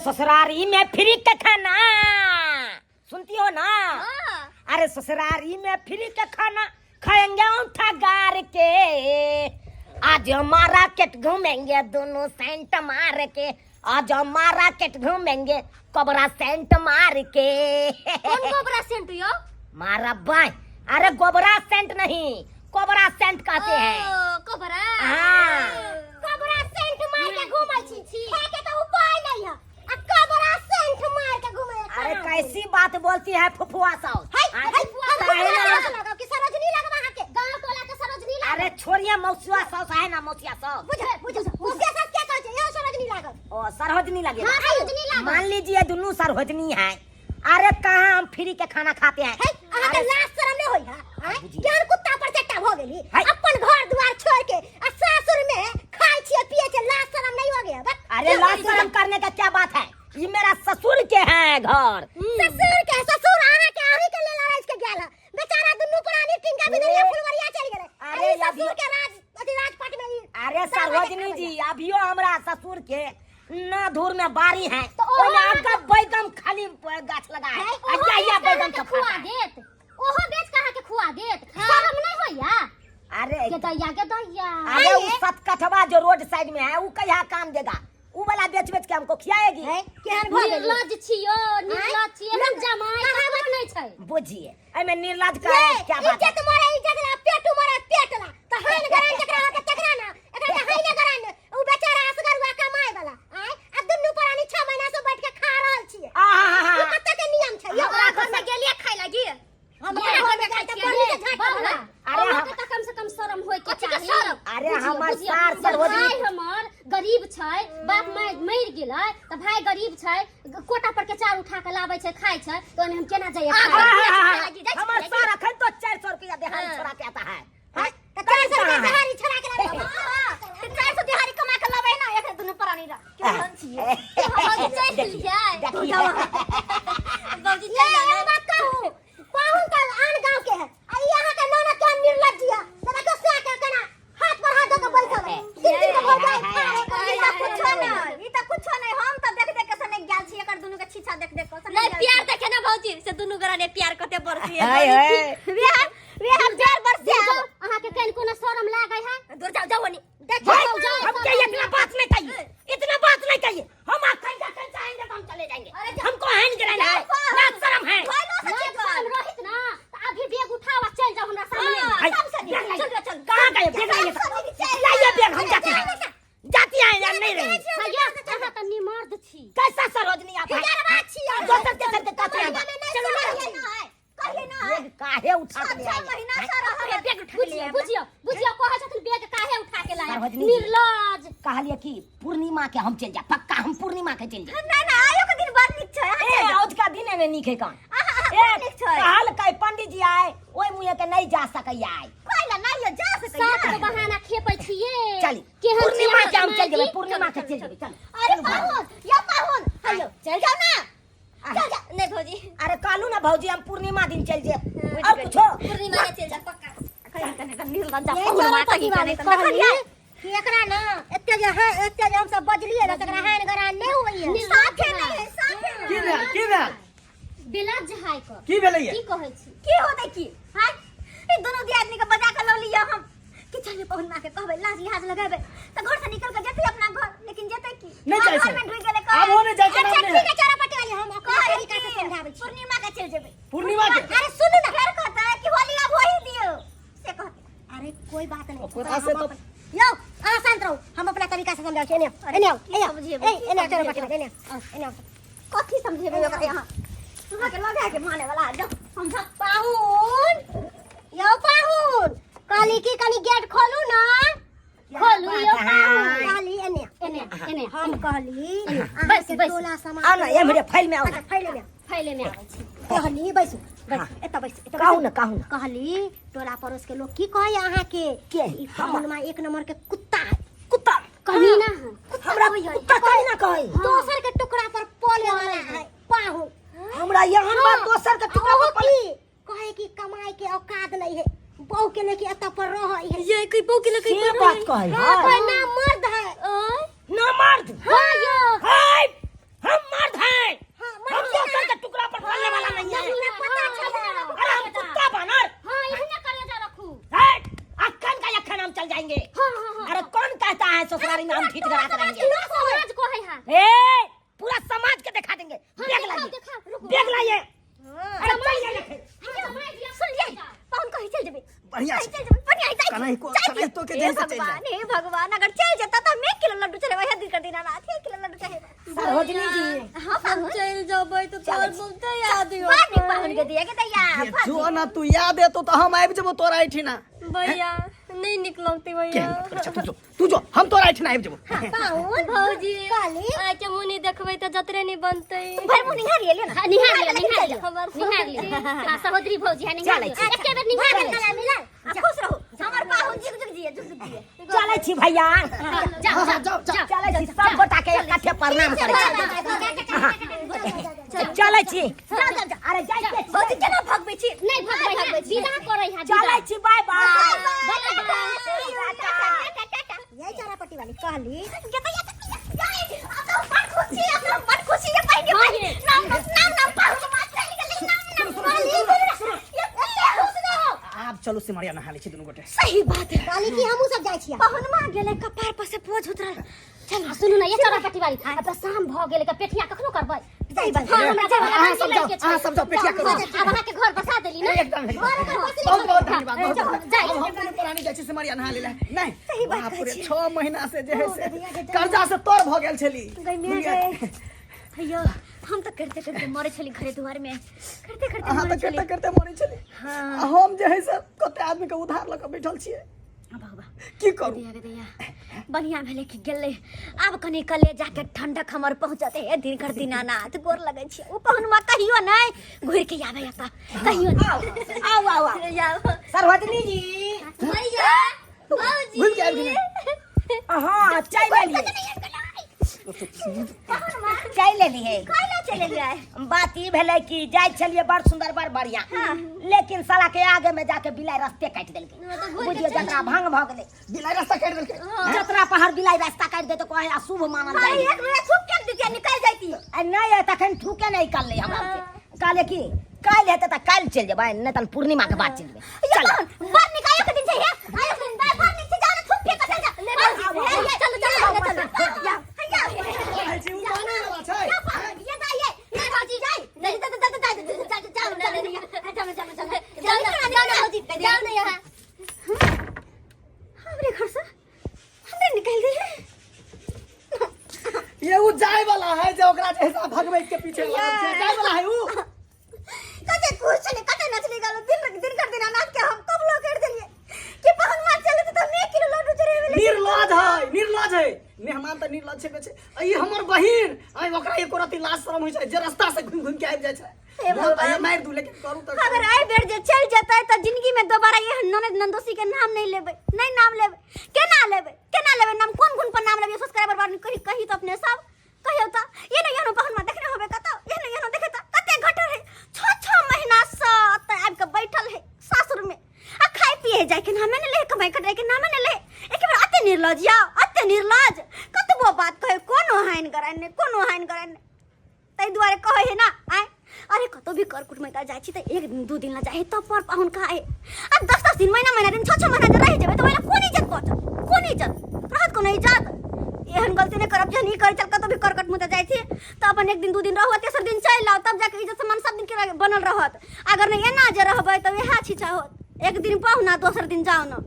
ससुरारी में फ्री के खाना सुनती हो ना? हाँ। अरे ससुरारी में फ्री के खाना खाएंगे उठा गार के, आज हमारा केट घूमेंगे दोनों सेंट मार के, आज हमारा केट घूमेंगे कोबरा सेंट मार के। कौन कोबरा सेंट यो? मारा बाय, अरे गोबरा सेंट नहीं, कोबरा सेंट कहते हैं। ओ, कोबरा। हाँ। कोबरा सेंट मार के घूमै छी, खाए के तो उपाय नहीं है आ कोबरा सेंट मार के घूमै। अरे कैसी बात बोलती है फुफुआ साहु? हाय हाँ, हाय, फुआ काहे ना- लगाओ कि सरोजनी लगवा अहाँ के गांव टोला के सरोजनी लागल। अरे छोड़िए, मौसिया सास है ना, मौसिया सास। बुझ बुझ, मौसिया सास क्या कहै छै यो? सरोजनी लागल। ओ सरोजनी लगे। हाँ, सरोजनी लागल। मान लीजिए दोनों सरोजनी है। अरे कहाँ हम फ्री के खाना खाते हैं? है अहाँ के लाज शरम नहीं होई है? आँय? बुझिए। केहन कुत्ता पर चट्टा भ गेली? है। अपन घर दुआर छोड़ के आ सासुर में खाय छियै पिए छियै, लाज शरम नहीं हो गया बस? अरे लाज शर्म करने का क्या बात है? ये मेरा ससुर के है घर। ससुर के ससुर अहाँ के अहीं के लेल अरैज के गेल है बेचारा। दुनू प्राणी टिंगा बिदरिया फुलवरिया चल गेलै। अरे अरे ससुर अभियो- के राज अथी राजपाट में अरे सरोजनी जी, अभियो हमरा ससुर के न धूर में बारी है, तो ओहो ओहिमे आपका बैगन खाली गाछ लगा है। ओहो आ या बेच बैगन अहाँके सब खुआ खाता है। देत, ओहो बेच के अहाँके खुआ देत, शरम नहीं होइया? अरे के दैया के दैया। अरे वो सतकठवा जो रोड साइड में है, वो कहिया काम देगा? वो वाला बेच बेच के हमको खियाएगी। केहन भऽ गेल? निर्लज छियो, निर्लज छियो। हम जमाई ककरो नहीं छै। बुझिए, एमे निर्लज का क्या बात है? इज्जत मरे इज्जत ला, पेट मरे पेट ला, त हैन गरान जकरा होके तकरा ना, एकरा त हैन गरान। उ बेचारा असगर हुआ कमाए वाला आय आ दुनू प्राणी 6 महीना से बैठ के खा रहल छियै। आहा। ई कते के नियम छै यौ? हमरा घर में गेलियै खाय लागी, हमरा घर में खाय छियै बड़ी के झाट बाबा, अरे अरे हम- तऽ कम से कम शरम होय के कथी के चाही। शरम? अरे बुझियौ, हमर बुझियौ। सार जब सरोजनी- भाई हमर गरीब छै, बाप माय मरि गेलै तऽ भाई गरीब छै, कोटा पर के चार उठा के लाबै छै, खाय छै, तऽ ओने हम केना जाइए खाय? आहा, जाइ छी, हमर जाइ छी। सार अखन तो 400 रुपया देहाड़ी हाँ। छोड़ा के आता है। हाँ, तऽ 400 रुपया कहाँ है? देहाड़ी छोड़ा के लाबै। तऽ 400 देहाड़ी कमा के लाबै ना एकरा दुनू प्राणी रा केहन छियै? भौजी चलि गेलियै। देखिए। बाबूजी चल जाओ। बात कहू, पाहुन त आन गांव के है आ ई अहाँ के ननद के निर्लज्ज है। दादा के से के केना हाथ पर हाथ धऽ के बैठल है, दिन दिन के भौजाई खा है। ई त कुछो नहीं, ई त कुछो नहीं। हम त देख देख के सने गेल छी, एकर दुनू के छीछा देख देख के सने नहीं गेल प्यार छी। देखे ना भौजी से दुनू गोरा ने प्यार कते बरसी। हाय, हाय। वेह वेह प्यार बरसे। अहाँ के कनि कोनो शरम लागै है? दूर जाओ, जाओ नी। भाई, जाओ, जाओ, हमके जाओ। इतना बात नहीं चाहिए, इतना बात नहीं चाहिए। हम आप कहीं का कहीं चाहेंगे तो हम चले जाएंगे। हमको है नहीं गिराना है, ना शर्म है। लाज शरम रहित ना तऽ अभी बैग उठाओ आ चलि जाओ हमरा सामने। हाय, बैग लाइए। कहाँ गए बैग? लाइए, लाइए बैग, हम जाते हैं, जाती हैं यार, नहीं रहेंगे। भैया, अहाँ तऽ निमर्द छी। कैसा सरोजनी आप हैं? दोसर तेसर के कहते हैं। चलो ना, बैग काहे उठा के ले छह आए? महीना से रहल। बैग उठा के ले आए। बुझियौ बुझियौ, कहै छथिन बैग काहे उठा के लाए। सरोजनी जी। निर्लज। कहलिए कि पूर्णिमा के हम चल जा, पक्का हम पूर्णिमा के चल जा। ना ना, आयो के दिन बड़ नीक छै, अहाँ ए चलि जाउ। आज का दिन ने नीक है कौन? अहाँ ए बड़ नीक छै। कहल कै पंडित जी आए, ओइ मुँहे के नहीं जा सकैया आए। कोइ ला नहीं हो, जा सकैया। सात गो बहाना खेपै छियै। चली केहन पूर्णिमा छियै के हम चल जेबै। माय जी? पूर्णिमा के चल जेबै, चल। अरे पाहुन, या पाहुन, हेलो, चल जाओ ना, चल जा। नहीं भौजी। अरे कहलू ना भौजी, हम पूर्णिमा दिन चल जेब और कुछो। पूर्णिमा के चल जा पक्का। कहीं कने कने निर्लज्जा ये पाहुन माता चोरपति की वाली कने कहली कि एकरा ना एते जे हां, एते जे हम सब बजलिए ना, तकरा हान गरान नहीं होइए। साथे नहीं है, साथे नहीं। की भेल? की भेल? बेलज्ज हाय कऽ। की भेलैया? की कहै छी? की होतै की? हाय, ई दुनू दियादनी के बजा के लऽ लिअ हम कि चलिए पहुन माँ के कहबै, लाज लिहाज लगेबै तऽ घर से निकल के जेतै अपना घर, लेकिन जेतै की? नहि जाइ घर छै। में ढुकि गेलै। आब ओ नहि जाइ छै, अच्छा नाम नहि। ठीक है चोरपति वाली, हम अपना कहै तरीका से कि समझाबै छी। पूर्णिमा के चलि जेबै। पूर्णिमा के। अरे सुनू ना। फेर कहतै कि होली आब होही दियौ, से कहतै। अरे कोई बात नहीं। ओकरा से हम तो- यो अहाँ शांत रहू, हम अपना तरीका से समझाबै छी। एने आओ, एने आओ, एने आओ। समझेबै, ए, की एने आओ, चोरपति समझेबै? वाली, एने आओ, एने आओ। कथी समझेबै ओकरा? यहाँ अहाँके लगा के माने वाला जाओ समझा। पाहुन यौ पाहुन, कहली कि कनी गेट खोलू ना। खोलू यौ पाहुन। कहली एने एने एने। हम कहली बस, अहाँके बस। टोला समाज। आओ ना एम्हरे फैल में आओ ना। अच्छा, फैले में आओ। फैले में आबै छी। कहली बैसू, बैसू, एतऽ बैसू, एतऽ कहू बैसू। ना, कहू ना। कहली टोला पड़ोस के लोग की कहै अहाँके? के? ई पाहुनमा एक नंबर के कुत्ता है। कुत्ता? कमीना है। हमरा कुत्ता कहीं ना कहे। दोसर के टुकड़ा पर पले वाला है पाहुन। हमरा यहाँ बात दोसर के टुकड़ा ओहो पर पले। की कहे कि कमाई के औकात नहीं है, बहू के लेके एतऽ पर रहै है। ये कोई बहू के लेके से बात कहे? हाँ, है कोई ना मर्द है। ना मर्द। हाँ यो। हाय, हम हे जल्दी से चलि जा। भगवान, हे भगवान, अगर चल जेता त हम 1 किलो लड्डू चढ़ेबै, हे दिनकर दीनानाथ, 1 किलो लड्डू चढ़ेबै। सरोजनी जी। हाँ हम चलि जेबै तऽ तोहर बहुते याद बड़ नीक पाहुन के दिया के दैया। ये जो ना तू याद एतो तऽ हम आबि जेबो तोरा एहिठिना। भैया नहीं निक लगते भैया। केहन बात करै छै? तू जो, तू जो, हम तोरा एहिठिना आबि जेबो। पाहुन भौजी कहली आइ के मुँह नहीं देखबै तऽ जतरे नहीं बनतै। भरि मुँह निहार लिअ ना। हाँ, निहार लिअ, निहार लिअ। हमर निहार लिअ। हाँ, सहोदरी भौजी है, निहार चलै लिअ। छी। एके बेर निहार लिअ। गला मिलल आ खुश रहू हमर पाहुन, जुग जुग जिए, जुग जुग जिए। चलै छी भैया। जाओ। हाँ, जाओ, जाओ। चलै छी, सब गोटा के इकट्ठे प्रणाम करै छी। चलै छी। अरे जाइ के छी। भौजी केना भगबै छी? नहीं भगबै है, विदा करै है। चलै छी, बाय बाय। Bye bye. यही चारा पट्टी वाली कहली। के दैया, अब तो बड़ खुशी, अब तो बड़ खुशी है बहिन के बहिन। नाम नाम नाम पाहुन के बात चलि गेलै, नाम नाम कहली। ये खुश रहो। आब चलू सिमरिया, नहा लै छी दुनू गोटे। सही बात है। कहली कि हमहूँ सब जाइ छियै। पहुनमा गेलै, कपार पर से बोझ उतरल। चल सुनू ने, ये चौरा पट्टी वाली, अब तऽ शाम भऽ गेलै, तऽ पेठिया कखनो करबै? सही बात। हाँ, हमरा घर अहाँ सब जाउ, अहाँ सब जाउ, पेठिया करू। आब अहाँके घर बसा देली ने। एकदम एकदम। बहुत बहुत धन्यवाद, बहुत बहुत। जाइ। अब हम दुनू प्राणी जाइ छी सिमरिया नहा लै नहीं। सही बात बाप कहै रे, छी। 6 महीना से जे है से कर्जा से तर भऽ गेल छली। गई मेरे गए। अयो, हम तो करते करते मरे छली, घरे दुआर में करते करते अहाँ मरे तऽ छली। करते करते मरै छली। हाँ। आ हम जे है से कते आदमी के उधार लऽ कऽ बैठल छियै। बाबा। की करू? दैया गे दैया, बढ़िया भेलै कि गेलै। आब कनि कले जाके ठंडक हमर पहुँचते। हे दिनकर दीनानाथ, गोर लगै छी। ओ पहुनमा कहियो नहि घुरि के आबै एतऽ, कहियो नहि। आओ आओ आओ आओ। सरोजनी जी। भैया, भौजी। घुमि के आबि गेलै। हाँ, चाय ले लिए, चाय ले लिए। कैला चले गए? बात ई भेलै कि जाइ छलियै बड़ सुंदर, बड़ बढ़िया, लेकिन साला के आगे में जाके बिलाइ रास्ते काटि देलकै। बुझियौ जतरा भंग भऽ गेलै। बिलाइ रास्ता काटि देलकै? जतरा पहाड़ बिलाइ रास्ता काटि देतै, कहै अशुभ मानल अरे जाइ। एक बेर छुप के दितिया, निकल जाती। आ नहि है तखन थूके नहि निकललै हमरा आरके। कहलियै कि काल्हि हेतै तऽ काल्हि चलि जेबै, नहि तऽ पूर्णिमा के बाद चलि जेबै। ये चल। कौन बड़ निकायो के दिन छै हे, आयो दिन बार बार नीचे जाओ ना, थूक फेंक चल जा। नहीं भौजी, चलो चलो चलो चलो, जाओ। कहै छी, उ मानै वाला छै। ये जाइए। नहीं भौजी, नहीं जा जा जा जा जा जाओ ना, जाओ जाओ जाओ। जाओ ना, जाओ ना भौजी, जाओ ना यहाँ। हमरे घर से हमरे निकल गए। ये उ जाय वाला है जे ओकरा जे हिसाब भगबै के पीछे लागल छै, जाय वाला है उ। कते खुश छले, कते नचले गेलो दिन दिन कर दिन अनाथ के हम कबलो कर देलिए कि पहन मार चले तो हम 1 किलो लड्डू चढ़ेबे। निर्लज है, निर्लज है। मेहमान तऽ निर्लज छेबे छै। आ ई हमर बहिन आई, ओकरा एको रति लाज शरम होइ छै जे रास्ता से घुमि घुमि के आबि जाइ छै? हे मोन तऽ भगवान। मारि दू, लेकिन करू तऽ अगर आई बेर जे चल जेतै तऽ जिंदगी में दोबारा एहन ननद नंदोसी के नाम नहीं लेबै, नहीं नाम लेबै। केना लेबै, केना लेबै नाम? कोन गुण पर नाम लेबै? सोच करे बर्बाद। कही कही तो अपने सब कहियो तऽ ये ने एहनो बहन देखने होबे कतौ, एहनो एहनो देखे तऽ कते घटर है। 6-6 महीना से तऽ आबि के बैठल है सासुर में आ खाय पिए जाय के नामे ने ले, कमाई कटाई के नामे ने ले। एक बेर अते निर्लज या अते निर्लज, कतबो बात कहे कोनो हानि कराइन नहि, कोनो हानि कराइन नहि। ताहि दुआरे कहै है ना आय, अरे कतौ भी कर कुटुमैता जाइ छी तऽ एक दिन दू दिन ला जाइ है तब पर पाहुन खाए। आ 10-10 दिन, महीना महीना दिन, 6-6 महीना जे रहि जेबै तऽ ओहिला कोन इज्जत बचत? कोन इज्जत रहत? कोनो इज्जत? एहन गलती नहि करब जेहन ई करै चल। कतौ भी कर कटमुता जाइ छी तऽ अपन एक दिन दू दिन रहू आ तेसर दिन चलि आउ, तब जाके इज्जत सम्मान सब दिन के बनल रहत। अगर नहि एना जे रहबै तऽ वएह छिछा होत, एक दिन पाहुना, दोसर दिन जाउ ना।